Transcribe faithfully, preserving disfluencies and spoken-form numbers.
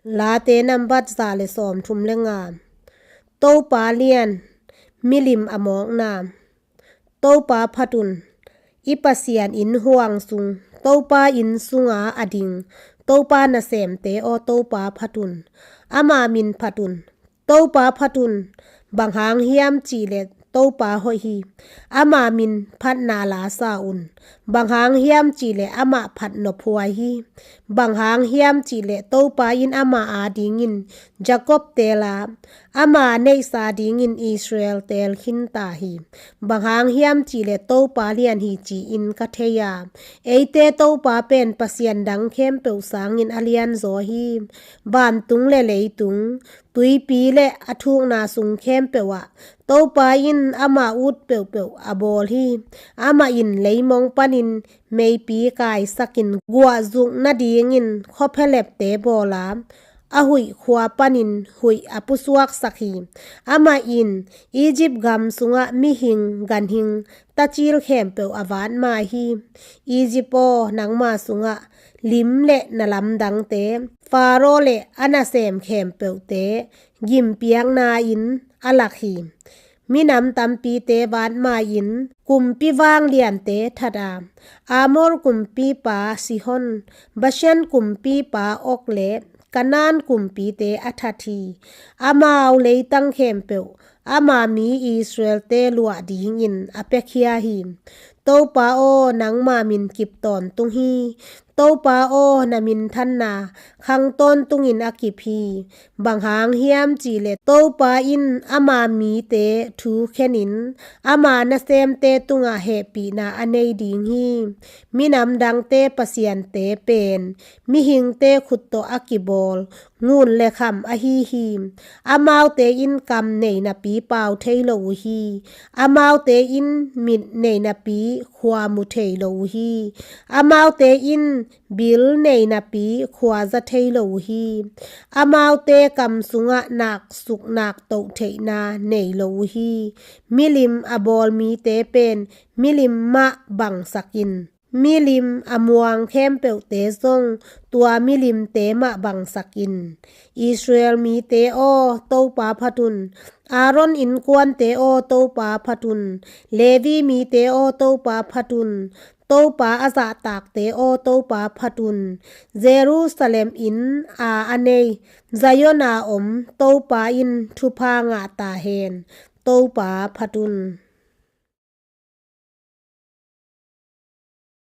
Late nambat za le sawmthum le nga. Topa lian, milim a mawkna. Topa phat un. I Pasian inn huang sung, Topa inn sunga a ding, Topa nasemte aw, Topa phat un. Ama min phat un. Topa phat un. Bang hang hiam cihleh Topa hoih hi. Ama min phatna la sa un. Bang hang hiam cihleh amah phat nophuai hi. Bang hang hiam cihleh Topa in ama adingin Jacob teel a, ama neihsa dingin Israel teel khinta hi. Bang hang hiam cihleh Topa lian hi ci-in ka thei a, eite Topa pen pasian dang khempeuh sangin a lianzaw hi. Vantung le leitung, tuipi le a thukna sung khempeuh ah Topa in ama ut peuhpeuh a bawl hi. Amah in leimong panin meipi kaisakin guahzuk nadingin khuaphialepte bawl a, a huih khua panin huih a pusuaksak hi. Amah in Egypt gam sungah mihing, ganhing, tacil khempeuh a vatmai hi. Egypt aw, nangma sungah lim le na lamdangte, Faro le a nasem khempeuhte gimpiakna-in a lak hi. Minam tampite vatmai-in kumpi vangliante that a, Amor kumpipa Sihon, Bashan kumpipa Og le Kanaan kumpite a that hi. Amau leitang khempeuh ama mi Israelte luah dingin a piakhia hi. Topa aw, nangma min kip tawntung hi. Topa aw, na minthanna khang tawntungin a kip hi. Bang hang hiam cihleh Topa in ama mite thukhenin ama nasemte tungah hehpihna a nei ding hi. Minam dangte pasiante pen mihingte khut tawh a kibawl ngun le kham ahi hi. Amaute in kam nei napi pau thei lo uh hi. Amaute in mit nei napi khua mu thei lo uh hi. Amaute in bil nei napi khua za thei lo uh hi. Amaute kam sungah naksuk naktoh theihna nei lo uh hi. Milim a bawl mite pen milim mah bangsak in, milim a muang khempeuhte zong tua milimte mah bangsak in. Israel mite aw, Topa phat un. Aaron innkuante aw, Topa phat un. Levi mite aw, Topa phat un. Topa a zahtakte aw, Topa phat un. Jerusalem inn a a nei, Zion a om Topa in thupha ngah ta hen. Topa phat un.